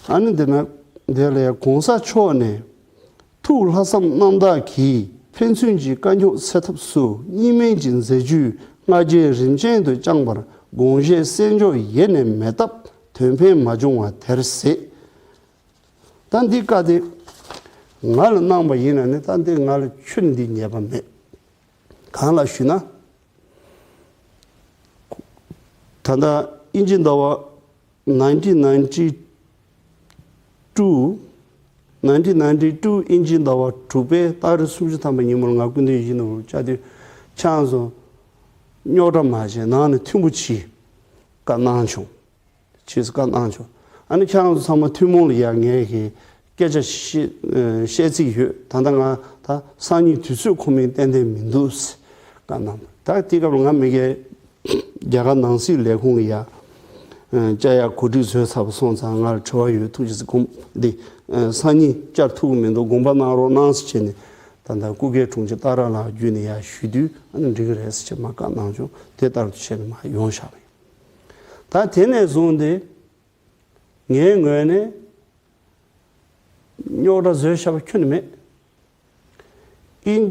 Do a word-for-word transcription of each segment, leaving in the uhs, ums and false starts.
ཨ་ནི་འདི་ན་དེ་ལ་ཡང་གོང་ས་མཆོག་ནས། ཐུགས་ལྷག་བསམ་རྣམ་དག་གིས་ཕན་ཚུན་གྱི་དཀའ་རྙོག་སེལ་ཐབས་སུ་གཉིས་སྨན་གྱི་མཛད་ཇུས་སྔ་རྗེས་རིམ་ཅན་དུ་བསྐྱངས་པར་དགོངས་བཞེས་གསན་འཇོག་ཡེ་ནས་མེད་སྟབས་དོན་ཕན་མ་བྱུང་བ་དེར་ཟད། ད་འདི་བཀའ་དེ་ང་ལ་གནང་བ་ཡིན་ན་ནི། ད་འདི་ང་ལ་ཁྱོན་འདི་ཉེས་པ་མེད། གང་ལགས་ཞུས་ན། ད་ལྟ་དབྱིན་ཇི་ཟླ་བ་nineteen ninety two, nineteen ninety two དབྱིན་ཇི་ཟླ་བ་དྲུག་པའི་ཏ་རིག་སུམ་ཅུ་ཐམ་པ་ཉིན་མོར་ང་སྐུ་མདུན་ཡིད་བཞིན་ནོར་བུ་བཅར་དུས། ཁྱེད་རང་ཚོ་རྙོག་དྲ་མ་བྱེད། ནང་ནས་མཐུན་པོ་གྱིས་བཀའ་གནང་བྱུང་། ཅེས་བཀའ་གནང་བྱུང་། ཨ་ནི་ཁྱེད་རང་ཚོ་ཚང་མ་ཐུན་མོང་ལ་ཡ་ངས་ཀྱི་སྐད་ཆ་བཤད་ཨ་བཤད་རྩིས་ཡོད། ད་ལྟ་ང་ད་སང་ཉིན་དུས་ཚོད་ཁོམ་མིན་ཏན་ཏན་མི་འདུག་ཟེར་བཀའ་གནང་། ད་དེ་སྐབས་ལ་ང་མི་སྒེར་རྒྱ་གར་ནང་སྲིད་ལས་ཁུངས་ལ་ཡ་ཨ་བཅར་ཡག་གོ་སྒྲིག་བཟོས་ཚར་བ་སོང་ཙང་། ང་ལ་དྲི་བ་ཡོད། ཐུགས་རྗེ་ཆེ། དགོངས་འདི་ཨ་སང་ཉིན་བཅར་ཐུབ་ཀྱི་མི་འདུག། དགོངས་པ་གནང་རོགས་གནང་ཟེར་བྱས་ནས། ད་ལྟ་སྐུ་སྒེར་དྲུང་ཆེ་ཏཱ་ར་ལགས་བརྒྱུད་ནས་ཡར་ཞུས་དུས། ཨ་ནི་འགྲིག་གི་རེད་ཟེར་བྱས་མར་བཀའ་གནང་བྱུང་། དེ་ལྟར་དུ་བྱས་ནས་མར་ཡོང་བཞག་པ་ཡིན། ད་དེ་ནས་བཟུང་སྟེ་ངའི་ངོས་ནས་རྙོག་དྲ་བཟོས་བཞག་པ་ཁྱོན་ནས་མེད། དབྱིན་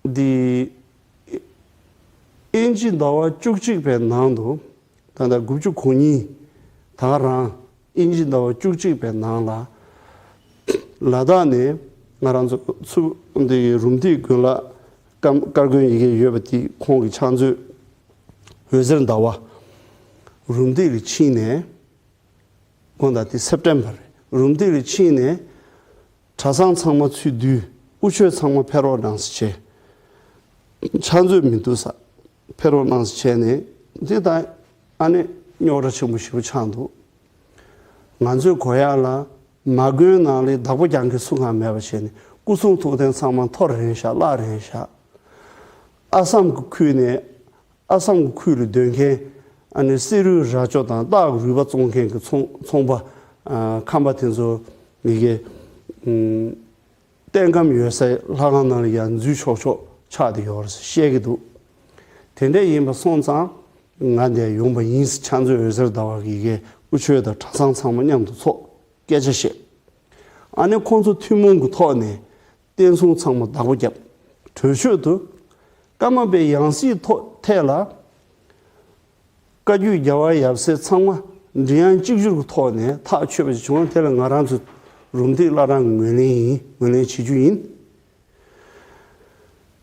འདི་དབྱིན་ཇི་ཟླ་བ་བཅུ་གཅིག་པའི་ནང་དུ། ད་ལྟ་དགུ་བཅུ་གོ་གཉིས། ད་ག་རང་དབྱིན་ཇི་ཟླ་བ་བཅུ་གཅིག་པའི་ནང་ལ། ལ་དྭགས་ནས་ང་རང་ཚོ་ཚུར་འདི་རུམ་བཏེག་དགོན་ལག་ཀམ་དཀར་དགོན་ཡ་གི་ཡོད་པ་དེ། ཁོང་གི་ཕྱག་མཛོད་འོད་ཟེར་ཟླ་བ་རུམ་བཏེག་ལ་ཕྱིན་ནས། དགོངས་དག། དེ་སེབ་ཊེམ་བར་རེད། རུམ་བཏེག་ལ་ཕྱིན་ནས། གྲྭ་ཚང་ཚང་མ་ཚུར་བསྡུས། དབུ་ཆོས་ཚང་མ་ཕེབས་རོགས་གནང་ཟེར་བྱས། ཕྱག་མཛོད་མི་འདུག་ས། ཕེབས་རོགས་གནང་ཟེར་བྱས་ནས། འདི་ད་ཨ་ནི་རྙོག་དྲ་ཆེན་པོ་ཞེ་པོ་ཆགས་འདུག། ང་ཚོས་གོ་ཡག་ལ། མ་དགོན་ནང་ལ་བདག་པོ་རྒྱག་མཁན་སུ་གང་མེད་པ་བྱས་ནས། སྐུ་གསུང་ཐུགས་རྟེན་ཚང་མ་འཐོར་རན་བཞག། བརླག་རན་བཞག། ཨ་སམ་གྱི་ཁུལ་ནས། ཨ་སམ་གྱི་ཁུལ་ལ་སྡོད་མཁན། ཨ་ནི་བསེ་རུའི་རྭ་ཅོ་དང་སྟག་གི་རུས་པ་བཙོང་མཁན་གྱི་ཚོང་ཚོང་པ། ཨ་ཁམས་པ་དེ་ཚོ་མི་གི་ཨུམ་རྟེན་ཁམས་ཡོད་སའི་ལྷ་ཁང་ནང་ལ་ཡར་འཛུལ་ཆོག་ཆོག་ཆགས་བསྡད་ཡོད་རེད་ཟེར་བཤད་ཀྱི་འདུག། དེ་འདྲ་ཡིན་པ་སོང་ཙང་ང་འདིར་ཡོང་པ་ཡིན་ཟེར། ཕྱག་མཛོད་འོད་ཟེར་ཟླ་བ་གིས་ཡ་གི་དབུ་ཆོས་དང་གྲྭ་ཚང་ཚང་མ་མཉམ་དུ་ཚོགས། སྐད་ཆ་བཤད། ཨ་ནི་ཁོང་ཚོ་ཐུན་མོང་གི་ཐོག་ནས་བསྟན་སྲུང་ཚང་མ་བདག་པོ་བརྒྱབ། གྲོས་ཆོད་དུ། ཀརྨ་པའི་ཡང་སྲིད་ཐོག་ཐད་ལ། བཀའ་བརྒྱུད་རྒྱལ་བ་ཡབ་སྲས་ཚང་མ་མགྲིན་དབྱངས་གཅིག་གྱུར་གྱི་ཐོག་ནས་ཐག་ཆོད་པ་ཞིག་བྱུང་བ་དེ་ལ་ང་རང་ཚོ་རུམ་བཏེག་བླ་བྲང་གི་ངོས་ལེན་ཡིན། ངོས་ལེན་བྱེད་རྒྱུ་ཡིན།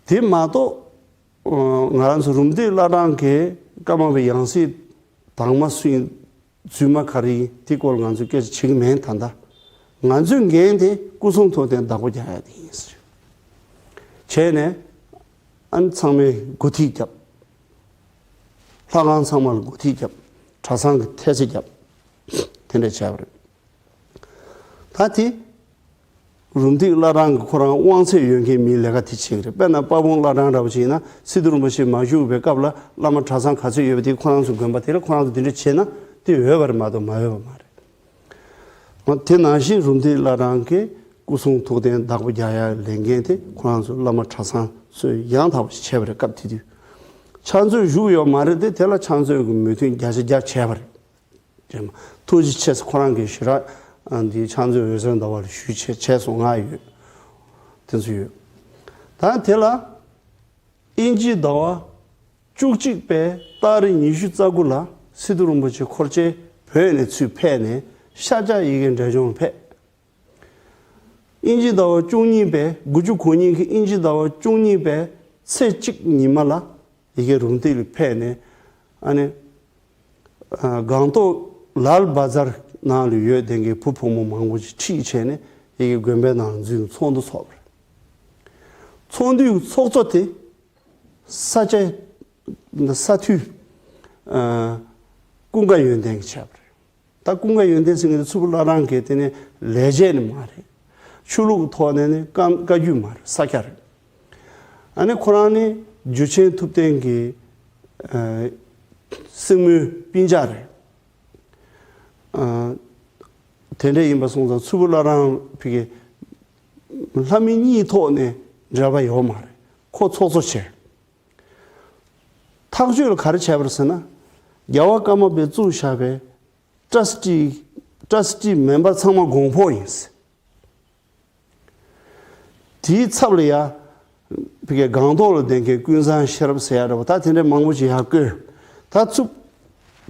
དེ་མ་གཏོགས། ང་རང་ཚོ་རུམ་བཏེག་བླ་བྲང་གི་ཀརྨ་པའི་ཡང་སྲིད་དང་མ་སུ་ཡིན། རྫུན་མ་ག་རེ་ཡིན། དེ་སྐོར་ང་ཚོས་སྐད་ཆ་བྱེད་ཀྱི་མེད། ད་ལྟ་ང་ཚོའི་འགན་དེ་སྐུ་གསུང་ཐུགས་རྟེན་བདག་པོ་རྒྱག་ཡ་དེ་ཡིན་ཟེར་བྱས་ནས། ཨ་ནི་ཚང་མས་འགོ་ཁྲིད་བརྒྱབ། ལྷ་ཁང་ཚང་མ་ལ་འགོ་ཁྲིད་བརྒྱབ། གྲྭ་ཚང་གི་ཐེལ་ཙེ་བརྒྱབ། དེ་འདྲ་བྱས་པ་རེད། ད་དེ་རུམ་བཏེག་བླ་བྲང་གི་ཁོ་རང་དབང་ཚད་ཡོད་མཁན་མིའི་ལས་ཀ་དེ་བྱེད་ཀྱི་རེད། དཔེར་ན་དཔལ་སྤུངས་བླ་བྲང་འདྲ་པོ་བྱས་ན། སི་ཏུ་རིན་པོ་ཆེ་མ་བཞུགས་པའི་སྐབས་ལ་བླ་མ་གྲྭ་ཚང་ག་ཚོད་ཡོད་པ་དེ་ཁོ་རང་ཚོ་དགོན་པ་དེ་ལ་ཁོ་རང་ཚོ་དེ་འདྲ་བྱས་ན་དེ་འོས་པ་རེད་མ་གཏོགས་མ་འོས་པ་མ་རེད། དེ་ནང་བཞིན་རུམ་བཏེག་བླ་བྲང་གི་སྐུ་གསུང་ཐུགས་རྟེན་བདག་པོ་རྒྱག་ཡ་ལས་འགན་དེ་ཁོ་རང་ཚོ་བླ་མ་གྲྭ་ཚང་ཚོས་ཡང་དག་པ་ཞིག་བྱས་པ་རེད། སྐབས་དེ་དུས་ཕྱག་མཛོད་བཞུགས་ཡོད་མ་རེད་དེ། དེ་ལ་ཕྱག་མཛོད་ཀྱི་མོས་མཐུན་བརྒྱ་ཆ་བརྒྱ་བྱས་པ་རེད། རེད་མ། ཐུགས་རྗེ་ཆེ་ཟེར་ཁོ་རང་གིས་ཞེ་དྲག་ཨ་འདི་ཕྱག་མཛོད་འོད་ཟེར་ཟླ་བ་ལ་ཞུས་བྱས་བྱས་སོང་། ང་ཡོད། དེ་ཚོ་ཡོད། ད་དེ་ལ་དབྱིན་ཇིའི་ཟླ་བ་བཅུ་གཅིག་པའི་ཏ་རིག་ཉི་ཤུ་རྩ་དགུ་ལ་སི་ཏུ་རིན་པོ་ཆེ་འཁོར་བཅས་བོད་ནས་ཚུར་ཕེབས་ནས་ཤར་ཕྱོགས་ཡི་གེ་འབྲས་ལྗོངས་ལ་ཕེབས། དབྱིན་ཇིའི་ཟླ་བ་བཅུ་གཉིས་པའི། དགུ་བཅུ་གོ་གཉིས་ཀྱི་དབྱིན་ཇིའི་ཟླ་བ་བཅུ་གཉིས་པའི་ཚེས་གཅིག་ཉི་མ་ལ་ཡ་གི་རུམ་བཏེག་ལ་ཕེབས་ནས། ཨ་ནི་ཨ་སྒང་ཏོག་ལཱལ་བ་ཛར་ནང་ལ་ཡོད་བསྡད་མཁན་བུ་བུ་མོ་མང་པོ་ཅིག་ཁྲིད་བྱས་ནས་ཡ་གི་དགོན་པའི་ནང་ལ་འཛུལ་ནས་ཚོགས་འདུ་ཚོགས་པ་རེད། ཚོགས་འདུའི་ཚོགས་གཙོ་དེ་ས་སྐྱ། ས་འཐུས། ཨ་ཀུན་དགའ་ཡོན་ཏན་གྱིས་བྱས་པ་རེད། ད་ཀུན་དགའ་ཡོན་ཏན་ཟེར་མཁན་དེ་མཚུར་ཕུ་བླ་བྲང་གི་དེ་ནི་ལས་བྱེད་ནི་མ་རེད། ཆོས་ལུགས་ཀྱི་ཐོག་ནས་ནི་བཀའ་བཀའ་བརྒྱུད་མ་རེད། ས་སྐྱ་རེད། ཨ་ནི་ཁོ་རང་ནི་འཇུ་ཆེན་ཐུབ་བསྟན་གྱི་ཨ་སྲིང་མོའི་སྤུན་ཀྱག་རེད། ཨ་དེ་འདྲ་ཡིན་པ་སོང་ཙང་མཚུར་ཕུ་བླ་བྲང་ཕ་གི་ལྷ་མི་གཉིས་ཐོག་ནས་འབྲེལ་བ་ཡོད་མ་རེད། ཁོ་ཚོགས་གཙོ་བྱས། ཐག་གཅོད་ལ་ག་རེ་བྱས་པ་རེད་ཟེར་ན། རྒྱལ་བ་ཀརྨ་པས་བཙུགས་བཞག་པའི་ཊྲ་སི་ཊི་ ཊ་ར་སི་ཊི་མེམ་བར་ཚང་མ་གོང་འཕོ་ཡིན། དེའི་ཚབ་ལ་ཡ། ཕ་གིའི་སྒང་ཏོག་ལ་བསྡད་མཁན་ཀུན་བཟང་ཤེས་རབ་ཟེར་ཡ་འདྲ་བོ་ད་དེ་འདྲའི་མང་པོ་ཞིག་ཡར་བསྐོས། ད་ཚུབ།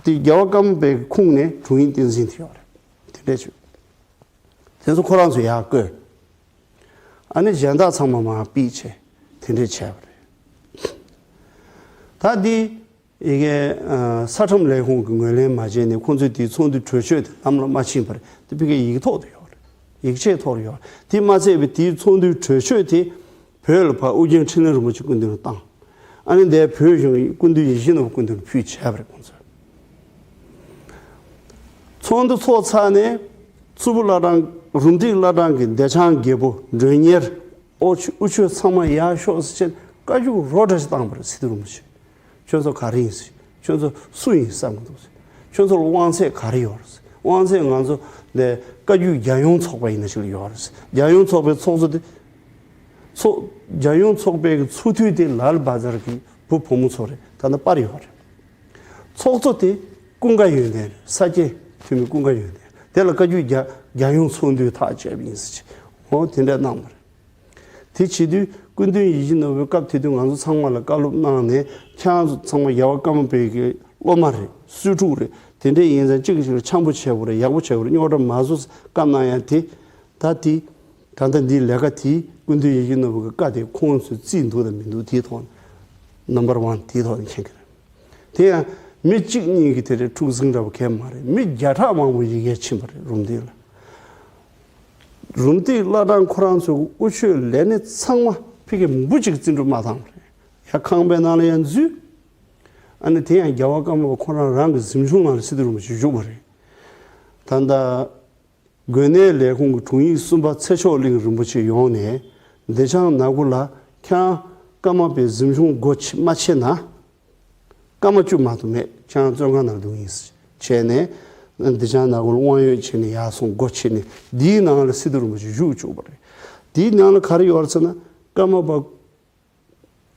དེ་རྒྱལ་བ་ཀརྨ་པའི་ཁུངས་ནས་དྲུང་ཡིག་བསྟན་འཛིན་དེ་ཡོད་རེད། དེ་འདྲས་བྱུང་། དེ་ཚོ་ཁོ་རང་ཚོ་ཡར་བསྐོས། ཨ་ནི་གཞན་དག་ཚང་མ་མར་ཕུད་བྱས། དེ་འདྲས་བྱས་པ་རེད། ད་འདི། ཡི་གེ་ས་ཁྲིམས་ལས་ཁུངས་ཀྱིས་ངོས་ལེན་མ་བྱས་ནས་ཁོང་ཚོས་དེའི་ཚོགས་འདུའི་གྲོས་ཆོད་དེ་ལམ་ལ་མ་ཕྱིན་པར་དེ་ཕ་གིའི་ཡིག་ཐོག་ཏུ་ཡོད་རེད། ཡིག་ཆའི་ཐོག་ལ་ཡོད་རེད། དེ་མ་ཚད་པའི་དེའི་ཚོགས་འདུའི་གྲོས་ཆོད་དེ་བོད་ལ་ཕར་ཨོ་རྒྱན་འཕྲིན་ལས་རིན་པོ་ཆེ་སྐུ་མདུན་ལ་བཏང་། ཨ་ནི་འདིར་བོད་གཞུང་སྐུ་མདུན་ཡིད་བཞིན་ནོར་བུ་སྐུ་མདུན་ལ་ཕུལ་བྱས་པ་རེད་ཁོང་ཚོས། ཚོགས་འདུ་ཚོགས་ཚར་ནས་མཚུར་ཕུ་བླ་བྲང་རུམ་བཏེག་བླ་བྲང་གི་བདེ་ཆང་རྒྱལ་པོ་མགྲོན་གཉེར་ཨོ་ཆོས་དབུ་ཆོས་ཚང་མ་ཡར་ཤོག་ཟེར་བྱས་བཀའ་བཀྱོན་རོ་འདྲ་ཞིག་བཏང་པ་རེད་སི་ཏུ་རིན་པོ་ཆེ། ཁྱོད་ཚོ་ག་རེ་ཡིན་ཟེར། ཁྱོད་ཚོ་སུ་ཡིན་བསམ་གྱི་འདུག་ཟེར། ཁྱོད་ཚོ་ལ་དབང་ཚད་ག་རེ་ཡོད་རེད་ཟེར། དབང་ཚད་ང་ཚོ་འདི་བཀའ་བརྒྱུད་རྒྱལ་ཡོངས་ཚོགས་པ་ཡིན་ན་ཞིག་ལ་ཡོད་རེད་ཟེར། རྒྱལ་ཡོངས་ཚོགས་པའི་ཚོགས་གཙོ་དེ། ཚོགས། རྒྱལ་ཡོངས་ཚོགས་པའི་ཚོགས་འཐུས་དེ་ལཱལ་བྷ་ཛར་གྱི་བུ་བུ་མོ་ཚོ་རེད། ད་ལྟ་པར་ཡོད་རེད། ཚོགས་གཙོ་དེ་ཀུན་དགའ་ཡོན་ཏན་རེད། ས་སྐྱའི་འཐུས་མི་ཀུན་དགའ་ཡོན་ཏན་དེ་ལ་བཀའ་བརྒྱུད་རྒྱ་རྒྱལ་ཡོངས་ཚོགས་འདུའི་ཐག་བཅད་པ་ཡིན་ཟེར་གྱི་འོ་དེ་འདྲ་གནང་བ་རེད། དེ་བྱེད་དུས་སྐུ་མདུན་ཡིད་བཞིན་ནོར་བུའི་སྐབས་དེ་དུས་ང་ཚོ་ཚང་མ་ལ་བཀའ་སློབ་གནང་ནས་ཁྱེད་རང་ཚོ་ཚང་མ་རྒྱལ་བ་ཀརྨ་པའི་གི་སློབ་མ་རེད། སུའི་ཕྲུག་རེད། དེ་འདྲས་ཡིན་ཙང་གཅིག་གིས་གཅིག་ལ་འཆམ་པོ་བྱེད་དགོས་རེད། ཡག་པོ་བྱེད་དགོས་རེད། རྙོག་དྲ་མ་བཟོ་ཟེར་བཀའ་གནང་ཡ་དེ། ད་དེ། ད་ལྟ་འདིའི་ལས་ཀ་དེ་སྐུ་མདུན་ཡིད་བཞིན་ནོར་བུ་གི་བཀའ་དེ་ཁོང་ཚོས་བརྩིས་འདུག་དང་མི་འདུག་དེའི་ཐོག་ནམ་བར་ཝན་དེའི་ཐོག་ནས་མཁྱེན་གྱི་རེད། དེ་ཡང་མི་གཅིག་གཉིས་ཀྱི་དེ་རེད་འཁྲུག་ཟིང་འདྲ་བོ་གས་མ་རེད། མི་བརྒྱ་ཕྲག་མང་པོ་ཡི་གེ་ཕྱིན་པ་རེད་རུམ་བཏེག་ལ། རུམ་བཏེག་བླ་བྲང་ཁོ་རང་ཚོའི་དབུ་ཆོས་ལས་སྣེ་ཚང་མ་ཕ་གི་འབུ་གཅིག་བརྩི་འགྲུབ་མ་བཏང་བ་རེད། ཡ་ཁང་པའི་ནང་ལ་ཡང་འཛུལ། ཨ་ནི་དེ་ཡང་རྒྱལ་བ་ཀརྨ་པ་ཁོ་རང་རང་གི་གཟིམ་ཆུང་ནང་ལ་སི་ཏུ་རིན་པོ་ཆེ་བཞུགས་པ་རེད། ད་ལྟ། དགོན་གནས་ལས་ཁུངས་ཀྱི་དྲུང་ཡིག་གསུམ་པ་ཚེ་མཆོག་གླིང་རིན་པོ་ཆེ་ཡོང་ནས་བདེ་ཆང་ནག་ཁུ་ལ་ཁྱེད་རང་ཀརྨ་པའི་གཟིམ་ཆུང་སྒོ་ཕྱེ་མ་ཕྱེ་ན། སྐར་མ་བཅུ་མ་གཏོགས་མེད། ཁྱེད་རང་བཙོན་ཁང་ནང་སྡོད་ཡིན་ཟེར་བྱས་ནས། བདེ་ཆང་ནག་ཁུ་ལ་དབང་ཡོད་བྱས་ནས་ཡར་སོང་སྒོ་ཕྱེ་ནས་འདིའི་ནང་ལ་སི་ཏུ་རིན་པོ་ཆེ་བཞུགས་བཅུག་པ་རེད། འདིའི་ནང་ལ་ག་རེ་ཡོད་རེད་ཟེར་ན། ཀརྨ་པ།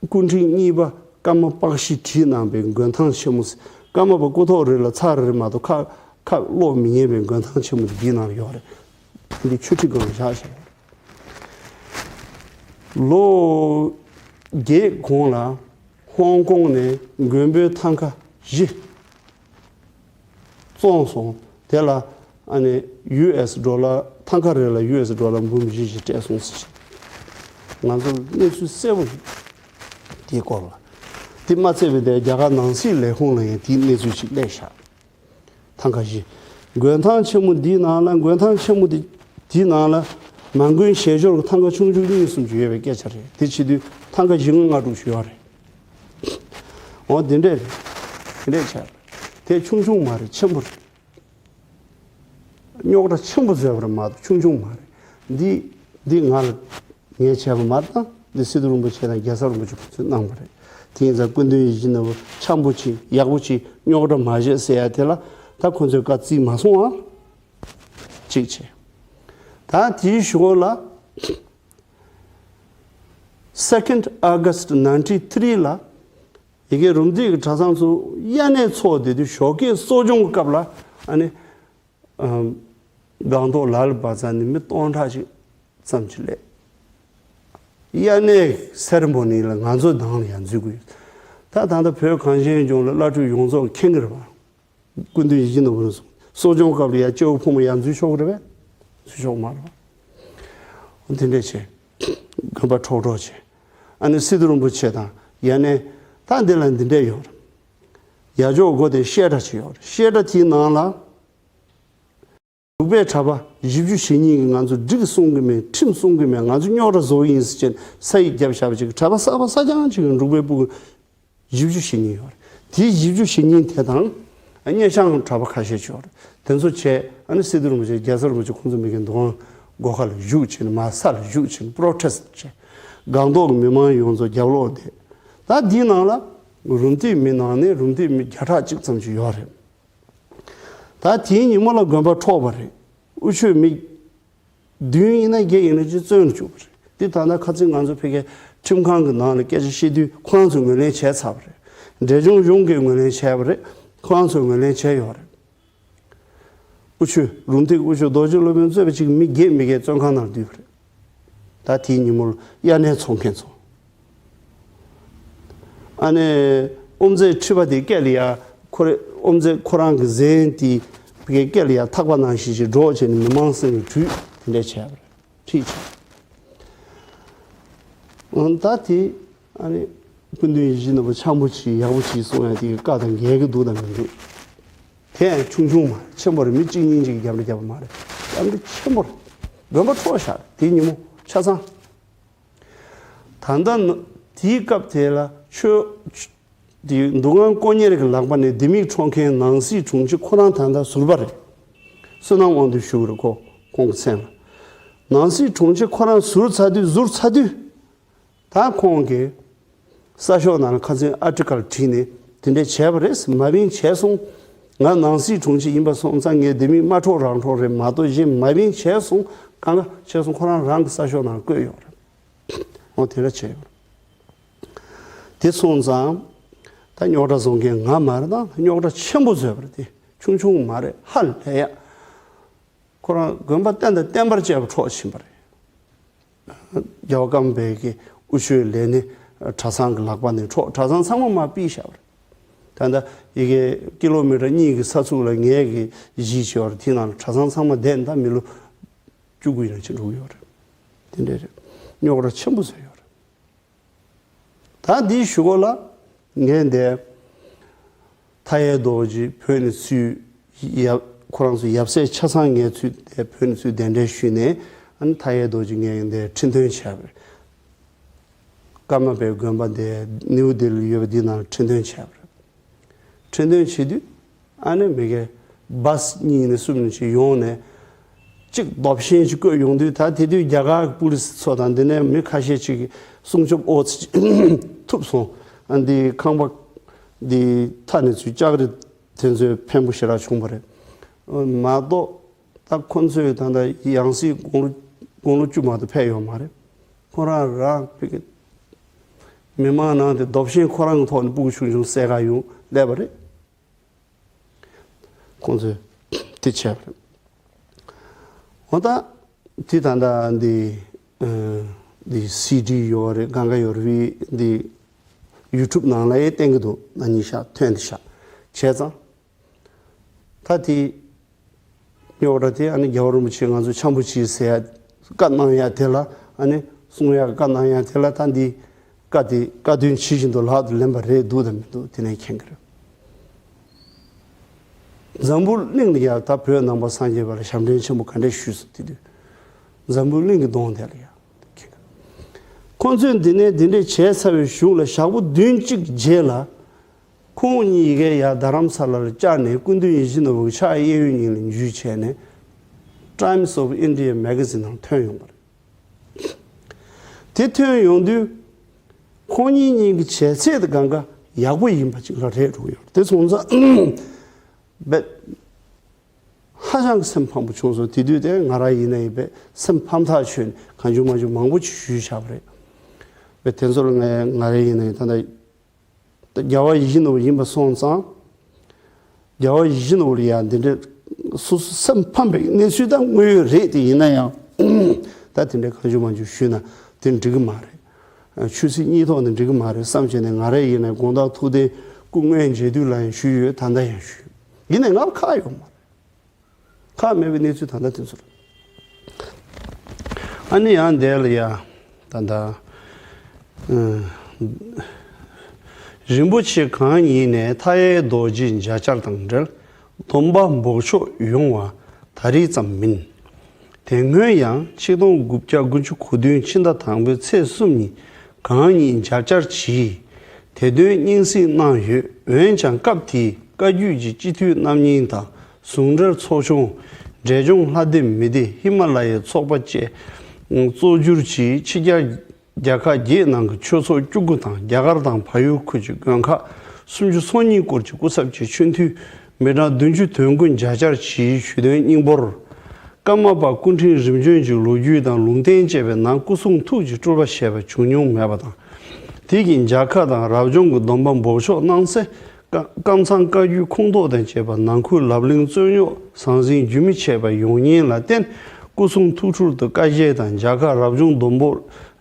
སྐུ་ཕྲེང་གཉིས་པ་ཀརྨ་པཀ་ཤི་བྲིས་གནང་པའི་མགོན་ཐང་ཆེན་མོ་ཟེར། ཀརྨ་པ་སྐུ་ཐོག་རེ་ལ་ཚར་རེ་མ་གཏོགས་ཁ་ཁ་སློག་མི་ཉན་པའི་མགོན་ཐང་ཆེན་མོ་དེ་འདིའི་ནང་ལ་ཡོད་རེད། འདི་ཆོས་ཁྲི་སྒང་ལ་བཞག་བཞག་ཡོད་རེད། ལོ་བརྒྱད་གོང་ལ་ཧོང་ཀོང་ནས་མགོན་པོའི་ཐང་ཀ་བཞི། བཙོངས་སོང་། དེ་ལ་ཨ་ནི་ཡུ་ཨེས་ཌོ་ལར་ཐང་ཀ་རེ་ལ་ཡུ་ཨེས་ཌོ་ལར་འབུམ་བཞི་བཞི་སྤྲད་སོང་ཟེར། ང་ཚོར་གནས་ཚུལ་གསལ་པོ་ཡོད། དེའི་སྐོར་ལ། དེ་མ་ཚད་པའི་དེ་རྒྱ་གར་ནང་སྲིད་ལས་ཁུངས་ལ་ཡང་དེའི་གནས་ཚུལ་ཞིག་སླེབས་ཤག་ཐང་ཀ་བཞི། མགོན་ཐང་ཆེན་མོ་འདིའི་ནང་ལ་མགོན་ཐང་ཆེན་མོ་འདི་འདིའི་ནང་ལ་མ་མགོན་ཞལ་སྦྱོར་གྱི་ཐང་ཀ་ཆུང་ཆུང་གཉིས་གསུམ་ཅིག་ཡོད་པའི་སྐད་ཆ་རེད། དེ་བྱེད་དུས་ཐང་ཀ་བཞི་ལྔ་ལྔ་དྲུག་ཅིག་ཡོད་རེད། འོ་འདི་འདྲས་རེད། དེ་འདྲས་བྱས་རེད། དེ་ཆུང་ཆུང་མ་རེད། ཆེན་པོ་རེད། རྙོག་དྲ་ཆེན་པོ་བཟོས་པ་རེད་མ་གཏོགས་ཆུང་ཆུང་མ་རེད། འདི་འདི་ང་ལ་ངས་བྱས་པ་མ་རེད། ད་འདི་སི་ཏུ་རིན་པོ་ཆེ་དང་རྒྱལ་ཚབ་རིན་པོ་ཆེ་ཁོང་ཚོས་གནང་བ་རེད། དེ་ཡིན་ཙང་སྐུ་མདུན་ཡིད་བཞིན་ནོར་བུ་འཆམ་པོ་བྱེད། ཡག་པོ་བྱེད། རྙོག་དྲ་མ་བྱེད་ཟེར་ཡ་དེ་ལ་ད་ཁོང་ཚོས་བཀའ་བརྩི་མ་སོང་ཨ། གཅིག་བྱས། ད་དེའི་ཞོར་ལ་Second August ninety three ལ། ཡི་གེ་རུམ་བཏེག་གི་གྲྭ་ཚང་ཚོ་དབྱར་གནས་ཚོགས་བསྡད་དུས་ཞོགས་ཀས་གསོ་སྦྱོང་གི་སྐབས་ལ་ཨ་ནི། ཨམ། སྒང་ཏོག་ལ་ལ་བ་ཙ་ནས་མི་སྟོང་ཕྲག་ཅིག་ཙམ་ཅིག་སླེབས། དབྱར་གནས་སེ་ར་མོ་ནི་ལ་ང་ཚོ་ནང་ལ་ཡང་འཛུལ་དགོས་ཡོད། ད་ད་ལྟ་བོད་གངས་ཅན་ལྗོངས་ལ་བླ་སྤྲུལ་ཡོངས་རྫོགས་མཁྱེན་གྱི་རེད་པ། སྐུ་མདུན་ཡིད་བཞིན་ནོར་བུ་ལ་སོང་། གསོ་སྦྱོང་སྐབས་ལ་ཡང་སྐྱེ་བོ་ཕོ་མོ་ཡང་འཛུལ་ཆོག་གི་རེད་པས། འཛུལ་ཆོག་མ་རེད་པ། འདི་འདྲས་བྱས། དགོན་པ་འཕྲོག་འཕྲོག་བྱས། ཨ་ནི་སི་ཏུ་རིན་པོ་ཆེ་དང་ཡ་ནས་ད་འདི་ལ་འདི་འདྲས་ཡོད་རེད། ཡ་ཇོ་སྒོ་དེ་བཤད་གྲྭ་ཅིག་ཡོད་རེད། བཤད་གྲྭ་དེའི་ནང་ལ། འབྲུག་པའི་གྲྭ་པ་བཞི་བཅུ་ཞེ་གཉིས་ཀྱིས་ང་ཚོ་སྒྲིག་སྲུང་གི་མེད། ཁྲིམས་སྲུང་གི་མེད། ང་ཚོ་རྙོག་དྲ་བཟོ་གི་ཡིན་ཟེར་བྱས་ནས་ས་ཡིག་བརྒྱབ་བཞག་པ་ཅིག་གྲྭ་པ་གསར་པ་གསར་རྐྱང་ཅིག་གིས་འབྲུག་པའི་སྤུ་གུ་བཞི་བཅུ་ཞེ་གཉིས་ཡོད་རེད། དེའི་བཞི་བཅུ་ཞེ་གཉིས་དེ་དང་སྔས་བྱང་གྲྭ་པ་ཁ་ཤས་ཅིག་ཡོད་རེད། དེ་ཚོ་བྱས་ཨ་ནི་སི་ཏུ་རིན་པོ་ཆེ་རྒྱལ་ཚབ་རིན་པོ་ཆེ་ཁོང་ཚོ་མི་གི་འདུ་ཁང་སྒོ་ཁ་ལ་བཞུགས་བྱས་ནས་མར་ས་ལ་བཞུགས་བྱས་ནས་པྲོ་ཊེ་སི་བྱས། སྒང་ཏོག་གི་མི་མང་ཡོངས་རྫོགས་རྒྱབ་ལོགས་བསྡད། ད་འདིའི་ནང་ལ་རུམ་བཏེག་མི་ནང་ནས་རུམ་བཏེག་མི་བརྒྱ་ཕྲག་གཅིག་ཙམ་ཅིག་ཡོད་རེད། ད་དེའི་ཉིན་མོ་ལ་དགོན་པ་འཕྲོག་པ་རེད། དབུ་ཆོས་མི་བདུན་ཡིན་ན་བརྒྱད་ཡིན་ན་ཅིག་བཙོན་ལ་བཅུག་པ་རེད། འདི་ད་ལྟ་ཁ་སང་ང་ཚོ་ཕ་གིའི་ཁྲིམས་ཁང་གི་ནང་ལ་སྐད་ཆ་བཤད་དུས་ཁོ་རང་ཚོས་ངོས་ལེན་བྱས་ཚར་བ་རེད། འབྲས་ལྗོངས་གཞུང་གིས་ངོས་ལེན་བྱས་པ་རེད། ཁོ་རང་ཚོས་ངོས་ལེན་བྱས་ཡོད་རེད། དབུ་ཆོས་རུམ་བཏེག་དབུ་ཆོས་རྡོ་རྗེ་སློབ་དཔོན་གཙོས་པ་ཅིག་མི་བརྒྱད་མི་བརྒྱད་བཙོན་ཁང་ནང་བསྡུས་པ་རེད། ད་དེའི་ཉིན་མོར་དབྱར་གནས་ཚོགས་མཁན་ཚོ། ཨ་ནི་ཨོམ་རྩེ་ཁྲི་པ་དེ་སྐད་ལ་ཡ་ཁོ་རེ་ཨོམ་རྩེ་ཁོ་རང་གི་གཟན་དེ་སྐད་ལ་ཡ་ཐག་པ་ནང་བཞིན་ཅིག་སྒྲོག་བྱས་ནས་མི་མང་སེམས་ལ་དྲུད་དེ་འདྲས་བྱས་པ་རེད། ཁྲིད་བྱས། ད་དེ་ཨ་ནི་སྐུ་མདུན་ཡིད་བཞིན་ནོར་བུ་འཆམ་པོ་བྱེད་ཡག་པོ་བྱེད་གསུང་ཡ་དེ་གི་བཀའ་དང་འགལ་གི་འདུག་དང་མི་འདུག་དེ་ཡང་ཆུང་ཆུང་མ་ཆེན་པོ་རེད། མི་གཅིག་གཉིས་གཅིག་གི་རྒྱབ་འདྲ་རྒྱབ་པ་མ་རེད། རྒྱབ་འདྲ་ཆེན་པོ་རེད། དགོན་པ་འཕྲོག་བཞག་རེད། དེའི་ཉིན་མོ་ཆ་ཚང་། ད་ལྟ་ན་དེའི་སྐབས་དེ་ལ་ཆོས་དེ་འདུ་ཁང་དཀོན་གཉེར་གྱི་ལག་པ་ནས་ལྡེ་མིག་འཕྲོག་མཁན་ནང་སྲིད་དྲུང་ཆེ་ཁོ་རང་ད་ལྟ་ཟུར་པ་རེད། བསོད་ནམས་དབང་འདུས་ཞུ་གི་རེད། ཁོ་ཁོང་གི་མཚན་ལ། ནང་སྲིད་དྲུང་ཆེ་ཁོ་རང་ཟུར་ཚར་དུས་ཟུར་ཚར་དུས། ད་ཁོང་གིས་གསར་ཤོག་ནང་ལ་ཁ་སང་ཨར་ཊི་ཀལ་བྲིས་ནས་དེ་འདྲས་བྱས་པ་རེད། མ་བིང་བྱས་སོང་། ང་ནང་སྲིད་དྲུང་ཆེ་ཡིན་པ་སོང་ཙང་ངས་ལྡེ་མིག་མ་འཕྲོག་རང་འཕྲོག་རེད་མ་གཏོགས་གཞན་མ་བིང་བྱས་སོང་། གང་ག་བྱས་སོང་། ཁོ་རང་རང་གི་གསར་ཤོག་ནང་བཀོད་ཡོད་རེད། འོ་དེ་འདྲ་བྱས་ཡོད་རེད། དེ་སོང་ཙང་ད་རྙོག་དྲ་བཟོ་མཁན་ང་མ་རེད། ད་རྙོག་དྲ་ཆེན་པོ་བཟོས་པ་རེད། དེ་ཆུང་ཆུང་མ་རེད། ཧ་ལས་ཡ། ཁོ་རང་དགོན་པ་བསྟན་དང་བསྟན་པར་བཅས་པ་འཕྲོག་ཕྱིན་པ་རེད། རྒྱལ་བ་ཀརྨ་པའི་གི་དབུ་ཆོས་ལས་སྣེ་གྲྭ་ཚང་གི་ལག་པ་ནས་འཕྲོག་གྲྭ་ཚང་ཚང་མ་མར་ཕུད་བཞག་པ་རེད། ད་ལྟ་ཡི་གེ་ཀི་ལོ་མི་ཊར་གཉིས་ཀྱི་ས་ཚུགས་ལ་ངས་གི་གཞིས་བྱས་པ་རེད། དེ་ནང་ལ་གྲྭ་ཚང་ཚང་མ་བསྡད་ད་མི་ལོ་བཅུ་དགུ་ཡིན་ན་ཕྱིན་འགྲོ་གི་ཡོད་རེད། དེ་འདྲ་རེད། རྙོག་དྲ་ཆེན་པོ་བཟོས་ཡོད་རེད། ད་འདིའི་གཞུག་གུ་ལ་ངས་འདི་མཐའ་ཡས་རྡོ་རྗེ་བོད་ནས་ཚུར་ཡབ་ཁོ་རང་ཚོ་ཡབ་སྲས་ཆ་ཚང་ངས་ཚུར་བོད་ནས་ཚུར་གདན་འདྲེན་ཞུས་ནས། ཨ་ནི་མཐའ་ཡས་རྡོ་རྗེ་ངས་འདི་ཁྲི་འདོན་བྱས་པ་རེད། ཀརྨ་པའི་དགོན་པ་འདི་ནིའུ་ལྡི་ལི་ཡོད་པ་འདི་ནང་ཁྲི་འདོན་བྱས་པ་རེད། ཁྲི་འདོན་བྱེད་དུས་ཨ་ནི་མི་གེ་བཱས་གཉིས་ནས་གསུམ་ནས་ཅིག་ཡོང་ནས་གཅིག་རྡོ་ཤིང་ཅིག་བརྐོས་ཡོང་དུས། ད་དེ་དུས་རྒྱ་གར་གྱི་པུ་ལི་སི་ཚོ་དང་འདི་ནས་མི་ཁ་ཤས་ཅིག་གིས་སྲུང་སྐྱོབ་འོག་ཐུག་སོང་། ཨ་འདི་ཁང་པ་འདི་མཐའ་ནས་ཚུར་ལྕགས་རི་དེ་ཚོས་ཕན་པོ་ཞེ་དྲག་བྱུང་བ་རེད། མ་གཏོགས་ད་ཁོ་ཚོས་ད་ལྟ་ཡང་སྲིད་དགུང་ལོ་དགུང་ལོ་བཅུ་མ་གཏོགས་ཕེབས་ཡོད་མ་རེད། ཁོ་རང་རང་ཕ་གི་མི་མང་ནང་དེ་རྡོ་ཤིང་ཁོ་རང་གི་ཐོག་ནས་སྤུ་གུ་ཆུང་ཆུང་བསད་ག་ཡོང་སླེབས་པ་རེད། ཁོང་ཚོས་དེ་བྱས་པ་རེད། འོ་ད་དེ་ད་ལྟ་འདི་ཨ་འདི་སི་ཌི་ཡོད་རེད། གང་ག་ཡོད་རེད། འདི་ཡུ་ཊུབ་ནང་ལ་ཡང་བསྟན་གི་འདུག་ན་ནིང་ཤག་ཐོན་དེ་ཤག་བྱས་ཙང་། ད་དེ་རྙོག་དྲ་དེ་ཨ་ནི་རྒྱལ་བ་རིན་པོ་ཆེ་ང་ཚོ་འཆམ་པོ་བྱེད་ཟེར་ཡ་བཀའ་གནང་ཡ་དེ་ལ་ཨ་ནི་གསུང་ཡ་བཀའ་གནང་ཡ་དེ་ལ་ད་འདི་བཀའ་དེ་བཀའ་དོན་ཇི་བཞིན་དུ་ལག་ཏུ་ལེན་པ་རེད་འདུག་དང་མི་འདུག་དེ་ནས་མཁྱེན་གི་རེད། འཛམ་བུ་གླིང་ལ་ཡ་ད་བོད་ནང་པ་སངས་རྒྱས་པ་ལ་ཞབས་འདྲེན་ཆེན་པོ་ག་འདྲས་ཞུས་སོང་། དེ་དུས་འཛམ་བུ་གླིང་གི་གདོང་དེ་ལ་ཡ་མཁྱེན་གི་རེད། ཁོང་ཚོས་འདི་ནས་འདི་འདྲས་བྱས་ཚར་བའི་གཞུག་ལ་ཞག་པོ་བདུན་གཅིག་རྗེས་ལ། ཁོང་གཉིས་ཀས་ཡར་རྡ་རམ་ས་ལ་ལ་བཅར་ནས་སྐུ་མདུན་ཡིད་བཞིན་ནོར་བུ་ཕྱག་གཡས་གཡོན་གཉིས་ལ་འཇུས་བྱས་ནས་Times of India magazine ནང་ཐོན་ཡོང་བ་རེད། དེ་ཐོན་ཡོང་དུས་ཁོང་གཉིས་གཉིས་ཀྱི་བྱས་ཚད་དེ་གང་ག་ཡག་པོ་ཡིན་པ་ཅིག་ལ་རེད་འགྲོ་གི་ཡོད་རེད། དེ་སོང་ཙང་རྦད་ཧ་ཅང་གི་སེམས་ཕམ་པོ་བྱུང་སོང་། དེ་དུས་དེ་ང་རང་ཡིན་ན་ཡིན་པས་སེམས་ཕམ་ཐག་ཆོད་ནས་གང་བྱུང་མང་བྱུང་མང་པོ་ཅིག་ཞུས་བཞག་པ་རེད། རྦད་དེ་ཚོ་ལ་ངས་ང་རང་ཡིན་ན་ཡིན་ད་ལྟ། ད་རྒྱལ་བ་ཡིད་བཞིན་ནོར་བུ་ཡིན་པ་སོང་ཙང་། རྒྱལ་བ་ཡིད་བཞིན་ནོར་བུ་ལ་ཡང་འདི་འདྲའི་སོ་སོ་སེམས་ཕམ་པའི་གནས་ཚུལ་ད་དངོས་ཡོད་རེད་དེ། ཡིན་ན་ཡང་ད་དེ་འདྲའི་གང་བྱུང་མང་བྱུང་ཞུས་ན་དེ་འགྲིག་གི་མ་རེད། ཆོས་སྲིད་གཉིས་ཐོག་ནས་འགྲིག་གི་མ་རེད་བསམ་བྱས་ནས། ང་རང་ཡིན་ན་དགོང་དག་ཐུགས་གཏན་སྐུ་དངོས་མཇལ་དུས་ལ་ཡང་ཞུས་ཡོད། ད་ལྟ་ཡང་ཞུས་ཡོད། ཡིན་ནའི་ང་ཁག་ཡོད་མ་རེད། ཁག་མེད་པའི་གནས་ཚུལ་ད་ལྟ་དེ་ཚོ་རེད། ཨ་ནི་ཡང་འདས་ལ་ཡ་ད་ལྟ་ཨ་རིན་པོ་ཆེ་གང་ཉིད་ནས་མཐའ་ཡས་རྡོ་རྗེ་མཇལ་བཅར་དང་འབྲེལ་སྡོམ་པ་འབོགས་ཆོག་ཡོང་བ་ད་རེས་ཙམ་མིན། དེ་སྔོན་ཡང་ཆིག་སྟོང་དགུ་བརྒྱ་དགུ་བཅུ་གོ་བདུན་ཕྱི་ཟླ་དང་པོའི་ཚེས་གསུམ་ཉིན་གང་ཉིད་མཇལ་བཅར་གྱིས་དེ་དོན་སྙིང་བསྲེ་གནང་ཡོད། འོན་ཀྱང་སྐབས་དེའི་བཀའ་བརྒྱུད་ཀྱི་སྤྱི་འཐུས་རྣམ་གཉིས་དང་ཟུང་འབྲེལ་ཚོགས་ཆུང་འབྲས་ལྗོངས་ལྷ་སྡེ་མི་སྡེ་ཧི་མ་ལ་ཡའི་ཚོགས་པ་བཅས་གཙོ་གྱུར་གྱིས་ཕྱི་རྒྱལ་རྒྱལ་ཁག་བརྒྱད་ནང་གི་ཆོས་ཚོགས་བཅུ་དགུ་དང་རྒྱ་གར་དང་བལ་ཡུལ་ཁུལ་གྱི་དགོན་ཁག་སུམ་ཅུ་སོ་གཉིས་སྐོར་གྱི་སྐུ་ཚབ་ཀྱིས་ཆེས་མཐོའི་མི་གྲངས་བདུན་ཅུ་དོན་དགུ་མཇལ་བཅར་གྱིས་ཞུས་དོན་སྙིང་པོར། ཀརྨ་པ་སྐུ་ཕྲེང་རིམ་བྱོན་གྱི་ལོ་རྒྱུས་དང་ལུང་བསྟན་བཅས་པའི་ནང་སྐུ་གསུང་ཐུགས་ཀྱི་སྤྲུལ་པ་ཞེས་པ་བྱུང་མྱོང་མེད་པ་དང་། དེ་གིས་མཇལ་ཁ་དང་རབ་བྱུང་གི་སྡོམ་པ་འབོགས་ཆོག་གནང་ཚེ་ ཀ- ཀམ་ཚང་བཀའ་བརྒྱུད་ཁུངས་གཏོགས་དང་བཅས་པ་ནང་ཁུལ་ལབ་གླེང་རྩོད་རྙོག་ཟང་ཟིང་རྒྱུན་མི་ཆད་པ་ཡོང་ཉེན་ལ་བརྟེན། སྐུ་སྲུང་ཐུགས་སྤྲུལ་དུ་བཀའ་བཞེས་དང་མཇལ་ཁ་རབ་བྱུང་སྡོམ་པོ་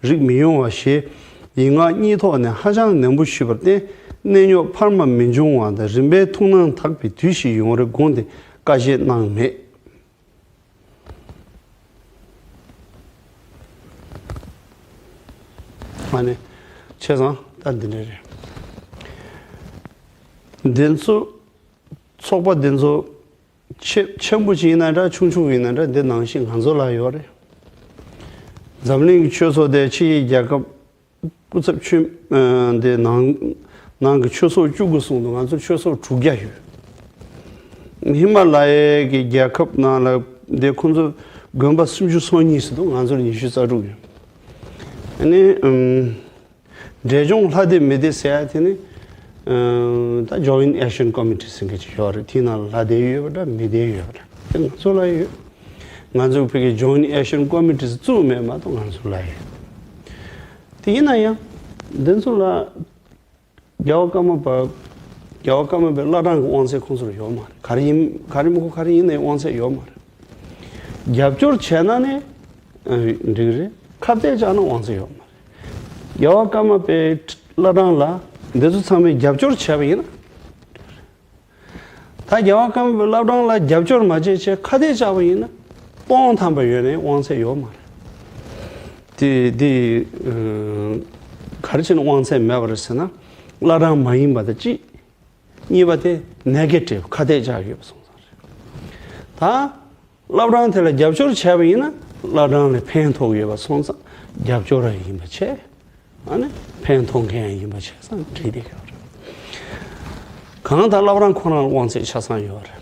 རིགས་མི་ཡོང་བ་ཞེས་ཡིག་ངག་གཉིས་ཐོག་ནས་ཧ་ཅང་ནན་པོ་ཞུས་པར་བརྟེན། གནས་རྙོག་འཕར་མ་མི་འབྱུང་བ་དང་རིམ་པས་ཐུགས་སྣང་དག་པའི་དུས་ཤིག་ཡོང་རེ་དགོངས་ཏེ་བཀའ་བཞེས་གནང་མེད། ཨ་ནི། བྱས་ཙང་ད་འདི་འདྲ་རེད། འདི་ཚོ། ཚོགས་པ་འདི་ཚོ། ཆེ་ཆེན་པོ་ཅིག་ཡིན་ན་འདྲ་ཆུང་ཆུང་ཡིན་ན་འདྲ་འདི་ནང་བཞིན་ང་ཚོ་ལ་ཡོད་རེད། འཛམ་གླིང་གི་ཆོས་ཚོགས་དེ་ཕྱི་ཡི་རྒྱལ་ཁབ། སྐུ་ཚབ་ཆོས། ཨ། འདི་ནང་ནང་གི་ཆོས་ཚོགས་བཅུ་དགུ་གསུམ་དུ་ང་ཚོ་ཆོས་ཚོགས་དྲུག་བརྒྱ་ཡོད། ཧི་མ་ལ་ཡའི་གི་རྒྱལ་ཁབ་ནང་ལ་འདི་ཁོང་ཚོ་དགོན་པ་སུམ་ཅུ་སོ་གཉིས་ཟེར་འདུག་ང་ཚོར་ཉི་ཤུ་རྩ་དྲུག་ཡོད། ཨ་ནི། ཨམ། འབྲས་ལྗོངས་ལྷ་སྡེ་མི་སྡེ་ཟེར་ཡ་དེ་ནི། ཨམ། ད་Joint Action Committee ཟེར་མཁན་ཅིག་ཡོད་རེད། དེའི་ནང་ལ་ལྷ་སྡེ་ཡོད་པ་འདྲ་མི་སྡེ་ཡོད་པ་འདྲ་དེ་ང་ཚོ་ལ་ཡོད། ང་ཚོ་ཕ་གི་Joint Action Committee བཙུགས་མེད་མ་གཏོགས་ང་ཚོ་ལ་ཡོད། དེ་ཡིན་ན་ཡང་། འདི་ཚོ་ལ། རྒྱལ་བ་ཀརྨ་པ། རྒྱལ་བ་ཀརྨ་པའི་བླ་བྲང་གི་དབང་ཚད་ཁོང་ཚོར་ཡོད་མ་རེད། ག་རེ་ཡིན་ག་རེ་མི་གོ་ག་རེ་ཡིན་ནའི་དབང་ཚད་ཡོད་མ་རེད། རྒྱབ་སྐྱོར་བྱས་ན་ནི་འགྲིག་རེད། ཁ་གཏད་བཅག་ན་དབང་ཚད་ཡོད་མ་རེད། རྒྱལ་བ་ཀརྨ་པའི་བླ་བྲང་ལ་འདི་ཚོ་ཚང་མས་རྒྱབ་སྐྱོར་བྱས་པ་ཡིན་ན། ད་རྒྱལ་བ་ཀརྨ་པའི་བླ་བྲང་ལ་རྒྱབ་སྐྱོར་མ་བྱས་བྱས་ཁ་གཏད་བཅག་པ་ཡིན་ན་སྟོང་ཐམ་པ་ཡོད་ནའི་དབང་ཚད་ཡོད་མ་རེད། དེ་དེ་ག་རེ་བྱས་ན་དབང་ཚད་མེད་པ་རེད་ཟེར་ན། བླ་བྲང་མ་ཡིན་པ་དང་གཅིག་གཉིས་པ་དེ་Negative ཁ་གཏད་བཅག་ཡོད་པ་སོང་ཙང་རེད། ད་བླ་བྲང་དེ་ལ་རྒྱབ་སྐྱོར་བྱས་པ་ཡིན་ན་བླ་བྲང་ལ་ཕན་ཐོགས་ཡོད་པ་སོང་ཙང་རྒྱབ་སྐྱོར་ར་ཡིན་པ་བྱས། ཨ་ནི་ཕན་ཐོགས་མཁན་ཡིན་པ་བྱས་ཙང་འགྲིག་བསྡད་ཡོད་རེད། གང་ལྟར་བླ་བྲང་ཁོ་རང་ལ་དབང་ཚད་ཆ་ཚང་ཡོད་རེད།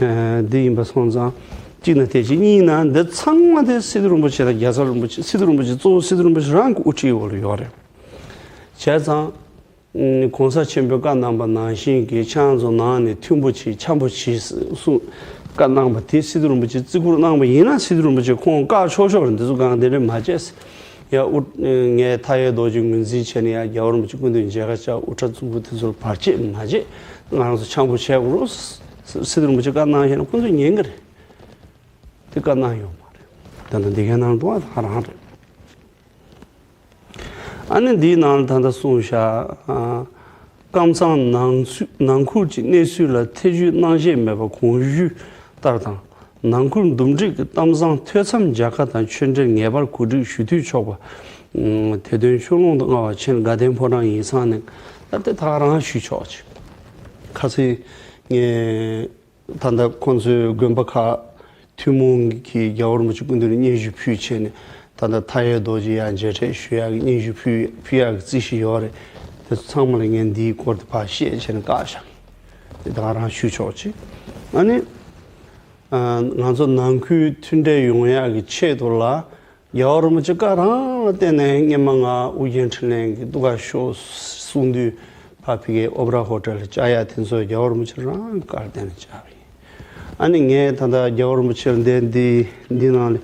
ཨ། འདི་ཡིན་པ་སོང་ཙང་གཅིག་ན་དེ་གཅིག་གཉིས་ན་འདི་ཚང་མ་དེ་སི་ཏུ་རིན་པོ་ཆེ་དང་རྒྱལ་ཚབ་རིན་པོ་ཆེ། སི་ཏུ་རིན་པོ་ཆེ་གཙོ་བོ་སི་ཏུ་རིན་པོ་ཆེ་རང་གི་དབུ་ཁྲིད་འོག་ལ་ཡོད་རེད། བྱས་ཙང་། ཨ། གོང་ས་ཆེན་པོའི་བཀའ་གནང་པ་ནང་བཞིན་གྱི་ཁྱེད་རང་ཚོ་ནང་ནས་མཐུན་པོ་བྱེད་འཆམ་པོ་བྱེད་གསུངས་བཀའ་གནང་པ་དེ་སི་ཏུ་རིན་པོ་ཆེ་བརྩི་བཀུར་གནང་པ་ཡིན་ན་སི་ཏུ་རིན་པོ་ཆེ་ཁོང་བཀག་ཆོག་ཆོག་རེད། འདི་ཚོ་གང་དེ་འདྲ་མ་བྱས། ཡ། དབུ། ངས་མཐའ་ཡས་རྡོ་རྗེ་ངོས་འཛིན་བྱས་ནས་ཡ་རྒྱལ་བ་རིན་པོ་ཆེ་སྐུ་མདུན་མཇལ་ཁ་བཅར་དབུ་སྐྲ་བཙུགས་པ་དེ་ཚོར་བར་ཆད་མ་བྱེད། ང་རང་ཚོ་འཆམ་པོ་བྱས་དགོས་རོགས། སི་ཏུ་རིན་པོ་ཆེ་བཀའ་གནང་བཞག་ན་ཁོང་ཚོས་ཉན་གི་རེད། དེ་བཀའ་གནང་ཡོད་མ་རེད། ད་ལྟ་འདི་གའི་ནང་དུ་ད་ག་རང་རེད། ཨ་ནི་འདིའི་ནང་ལ་ད་ལྟ་གསུངས་བཞག་ཨ། ཀམ་ཚང་ནང་ཚུ་ནང་ཁུལ་གྱི་གནས་ཚུལ་ལ་ཐེ་བྱུས་གནང་བཞེས་མེད་པ་གོང་ཞུས་ལྟར་དང་། ནང་ཁུལ་འདུམ་འགྲིག་གི་གཏམ་བཟང་ཐོས་མཚམས་མཇལ་ཁ་དང་ཆོས་འབྲེལ་ངེས་པར་གོ་སྒྲིག་ཞུ་འཐུས་ཆོག་པ། ཨ། དེ་དོན་ཆོས་ལུང་དུ་མངའ་བ་ཆེན་དགའ་ལྡན་ཕོ་བྲང་ཡིག་ཚང་ནས་ད་ལྟ་ད་ག་རང་ཞུས་ཆོག་ཅིག་ཁ་སང་ངས། ད་ལྟ་ཁོང་ཚོའི་དགོན་པ་ཁག་ཐུན་མོང་གིས་རྒྱལ་བ་རིན་པོ་ཆེ་སྐུ་མདུན་ལ་སྙན་ཞུ་ཕུལ་བྱས་ནས། ད་ལྟ་མཐའ་ཡས་རྡོ་རྗེ་ཡང་མཇལ་འཕྲད་ཞུ་ཡག་གི་སྙན་ཞུ་ཕུལ་ཕུལ་ཡག་གི་རྩིས་གཞི་ཡོད་རེད། དེ་ཚོ་ཚང་མ་ལ་ངས་འདིའི་སྐོར་དེ་ཕར་བཤད་བྱས་ནས་བཀག་བཞག་དེ་ད་ག་རང་ཞུས་ཆོག་ཅིག་ཨ་ནི། ཨ། ང་ཚོ་ནང་ཁུལ་མཐུན་འབྲེལ་ཡོང་ཡག་གི་ཆེད་དུ་ལ། རྒྱལ་བ་རིན་པོ་ཆེ་བཀའ་རང་ལ་བརྟེན་ནས་སྔོན་མ་ང་ཨུ་རྒྱན་འཕྲིན་ལས་ཀྱི་ཏུ་ཀ་ཤོ་གསུང་དུས་ཕ་ཕི་གའི་ཨོ་པ་ར་ཧོ་ཊེལ་ལ་བཅར་ཡ་དེ་ཚོ་རྒྱལ་བ་རིན་པོ་ཆེ་རང་གི་བཀའ་ལ་བརྟེན་ནས་བཅར་བ་ཡིན། ཨ་ནི་ངས་ད་ལྟ་རྒྱལ་བ་རིན་པོ་ཆེ་ལ་འདི་འདི་འདི་ནང་ལ་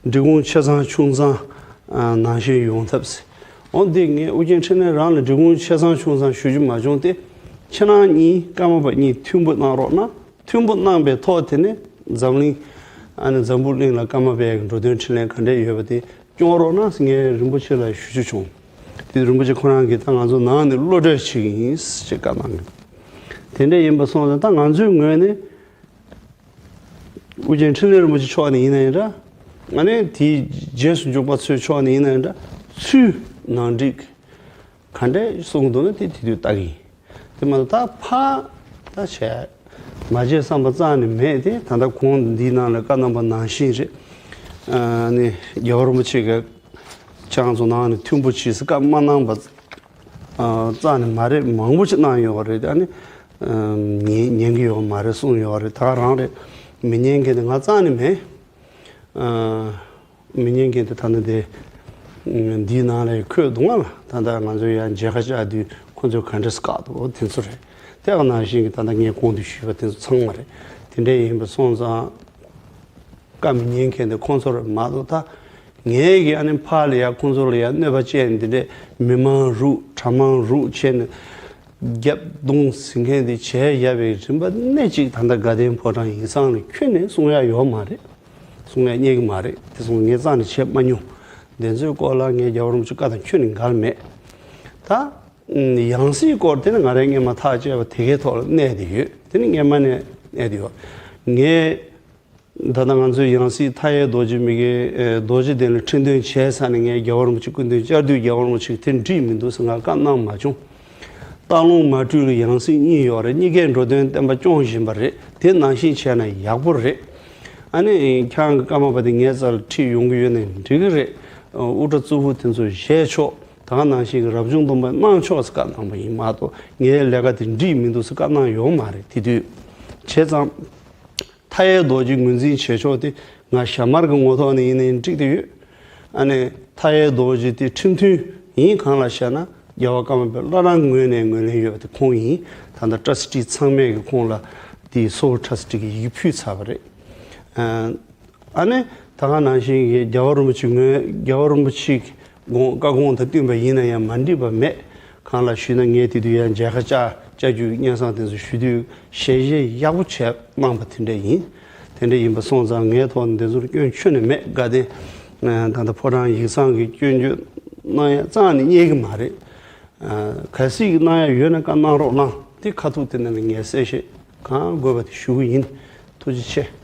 འབྲི་གུང་ཆེ་ཚང་ཆུང་ཚང་ནང་བཞིན་ཡོང་ཐབས་ཟེར། འོ་འདི་ངས་ཨུ་རྒྱན་འཕྲིན་ལས་རང་ལ་འབྲི་གུང་ཆེ་ཚང་ཆུང་ཚང་ཞུ་རྒྱུ་མ་བྱུང་སྟེ། ཁྱེད་རང་གཉིས་ཀརྨ་པ་གཉིས་མཐུན་པོ་གནང་རོགས་གནང་། མཐུན་པོ་གནང་པའི་ཐོག་དེ་ནས་འཛམ་གླིང་། ཨ་ནི་འཛམ་བུ་གླིང་ལ་ཀརྨ་པའི་འགྲོ་དོན་འཕྲིན་ལས་ག་འདྲས་ཡོད་པ་དེ་སྐྱོང་རོགས་གནང་ཟེར་ངས་རིན་པོ་ཆེ་ལ་ཞུ་རྒྱུ་བྱུང་། དེ་རིན་པོ་ཆེ་ཁོ་རང་གིས་ད་ང་ཚོ་ནང་ནས་བློ་གྲོས་བྱེད་ཀྱི་ཡིན་ཞེས་བཀའ་གནང་གི། དེ་འདྲས་ཡིན་པ་སོང་ཙང་ད་ང་ཚོའི་ངོས་ནས་ཨུ་རྒྱན་འཕྲིན་ལས་རིན་པོ་ཆེ་མཆོག་ནས་ཡིན་ན་ཡིན་འདྲ། ཨ་ནི་དེའི་རྗེས་སུ་འཇུག་པ་ཚོའི་མཆོག་ནས་ཡིན་ན་ཡིན་འདྲ། ཚུལ་ནང་འགྲིག་ག་འདྲས་གསུང་གི་འདུག་ན་དེ་དེ་དུས་ལྟ་གི་ཡིན། དེ་མ་གཏོགས་ད་ཕར་ད་བྱས་མ་བྱས་བསམ་པ་རྩ་ནས་མེད་དེ། ད་ལྟ་གོང་འདིའི་ནང་ལ་བཀའ་གནང་པ་ནང་བཞིན་རེད། ཨ་ནི་རྒྱལ་བ་རིན་པོ་ཆེ་གིས་ཁྱེད་རང་ཚོ་ནང་ནས་མཐུན་པོ་བྱེད་ཟེར་བཀའ་མ་གནང་པ་ཨ་རྩ་ནས་མ་རེད། མང་པོ་ཞིག་གནང་ཡོད་རེད། ཨ་ནི་ཨ་ཉན་ཉན་གི་ཡོད་མ་རེད་གསུངས་ཡོད་རེད། ད་ག་རང་རེད། མི་ཉན་མཁན་དེ་ང་རྩ་ནས་མེད། ཨ། མི་ཉན་མཁན་དེ་ད་ནི་དེ། འདིའི་ནང་ལ་འཁོད་འདུག་ང་ལ་ད་ལྟ་ང་ཚོ་ཡང་མཇལ་ཁ་བཅར་དུས་ཁོ་ཚོས་ག་འདྲས་བཀག་འདུག་དེ་ཚོ་རེད། དེ་ག་ནང་བཞིན་གྱི་ད་ལྟ་ངས་གོང་དུ་ཞུས་པ་དེ་ཚོ་ཚང་མ་རེད། དེ་འདྲས་ཡིན་པ་སོང་ཙང་། བཀའ་མི་ཉན་མཁན་དེ་ཁོང་ཚོ་རེད་མ་གཏོགས་ད། ངས་ཀྱི་ཨ་ནི་ཕར་ལ་ཡ་ཁོང་ཚོ་ལ་ཡ་གནོད་པ་བསྐྱལ་ནས་འདི་འདྲས་མི་མང་རུག་གྲྭ་མང་རུག་བྱས་ནས། རྒྱབ་རྡུང་ཟེར་མཁན་དེ་བྱས་བཞག་པའི་རིམ་པ་སྣེ་གཅིག་ད་ལྟ་དགའ་ལྡན་ཕོ་བྲང་ཡིག་ཚང་ནས་ཁྱོན་ནས་གསུང་ཡ་ཡོད་མ་རེད། གསུང་ཡ་རྙེད་ཀྱི་མ་རེད། དེ་སོང་ངས་རྩ་ནས་བྱས་མ་མྱོང་། དེ་ཚོའི་སྐོར་ལ་ངས་རྒྱལ་བ་རིན་པོ་ཆེ་བཀའ་དང་ཁྱོན་ནས་འགལ་མེད། ད་ཡང་སྲིད་སྐོར་དེ་ནི་ང་རའི་སྔས་མ་ཐག་བཅད་པ་དེ་གའི་ཐོག་ལ་གནས་དེ་ཡོད། དེ་ནི་སྔས་མ་ནས་གནས་དེ་ཡོད། ངས་ད་ལྟ་ང་ཚོའི་ཡང་སྲིད་མཐའ་ཡས་རྡོ་རྗེ་མི་དགེ་ཨེ་རྡོ་རྗེ་གདན་ལ་ཁྲི་འདོན་བྱས་ཚར་ནས་ངས་རྒྱལ་བ་རིན་པོ་ཆེ་སྐུ་མདུན་བཅར་དུས་རྒྱལ་བ་རིན་པོ་ཆེས་དེ་འགྲིག་མི་འདུག་ཟེར་ང་བཀའ་གནང་མ་བྱུང་། སྟག་ལུང་མ་སྤྲུལ་ལ་ཡང་སྲིད་གཉིས་ཡོད་རེད། གཉིས་ཀས་འགྲོ་དོན་བསྟན་པ་སྐྱོང་བཞིན་པ་རེད། དེ་ནང་བཞིན་བྱས་ན་ཡག་པོ་རེད། ཨ་ནི་ཁྱེད་རང་གི་བཀའ་མ་པ་དེ་ངའི་རྩ་ལ་ཁྲིད་ཡོང་གི་ཡོད་ནའི་འགྲིག་གི་རེད། དབུ་སྐྲ་གཙུག་ཕུད་དེ་ཚོ་བཞེས་ཆོག་ད་ག་ནང་བཞིན་གྱི་རབ་བྱུང་སྡོམ་པ་གནང་ཆོག་ཟེར་བཀའ་གནང་པ་ཡིན་མ་གཏོགས་ངའི་ལས་ཀ་དེ་འགྲིག་མི་འདུག་ཟེར་བཀའ་གནང་ཡོད་མ་རེད། དེ་དུས་བྱས་ཙང་མཐའ་ཡས་རྡོ་རྗེ་ངོས་འཛིན་བྱེད་ཕྱོགས་དེ་ང་ཞྭ་དམར་གྱི་ངོ་ཐོག་ནས་ཡིན་ནའི་འགྲིག་དེ་ཡོད། ཨ་ནི་མཐའ་ཡས་རྡོ་རྗེ་དེ་ཁྲིམས་མཐུན་ཡིན། གང་ལ་བཤད་ན་རྒྱལ་བ་ཀརྨ་པའི་བླ་བྲང་ངོས་ནས་ངོས་ལེན་ཡོད་པ་དེ་ཁོང་ཡིན། ད་ལྟ་ཊ་སི་ཊི་ཚང་མས་ཀྱི་ཁོང་ལ་དེའི་སོ་ཊ་སི་ཊི་གི་ཡི་གེ་ཕུལ་ཚར་བ་རེད། ཨ་ནི་ད་ག་ནང་བཞིན་གྱི་རྒྱལ་བ་རིན་པོ་ཆེ་ངོས་རྒྱལ་བ་རིན་པོ་ཆེ་གི་དགོངས་བཀའ་དགོངས་དང་བསྟུན་པ་ཡིན་ན་ཡང་མ་འགྲིག་པ་མེད། གང་ལ་ཞུས་ན་ངས་དེ་དུས་ཡང་མཇལ་ཁ་བཅར་བཅར་རྒྱུའི་སྙན་སེང་དེ་ཚོ་ཞུ་དུས་ཞལ་བཞེས་ཡག་པོ་བྱས་གནང་པ་དེ་འདྲ་ཡིན། དེ་འདྲ་ཡིན་པ་སོང་ཙང་ངའི་ཐོག་ནས་འདི་ཚོར་སྐྱོན་ཁྱོན་ནས་མེད། དགའ་ལྡན་ད་ལྟ་ཕོ་བྲང་ཡིག་ཚང་གི་སྐྱོན་བརྗོད་གནང་ཡ་རྩ་ནས་རྙེད་ཀྱི་མ་རེད། གལ་སྲིད་ཀྱི་གནང་ཡ་ཡོད་ན་བཀའ་གནང་རོགས་གནང་། དེ་ཁ་ཐུག་དེ་ནས་ངས་གསལ་བཤད་གང་དགོས་པ་དེ་ཞུ་གི་ཡིན། ཐུགས་རྗེ་ཆེ།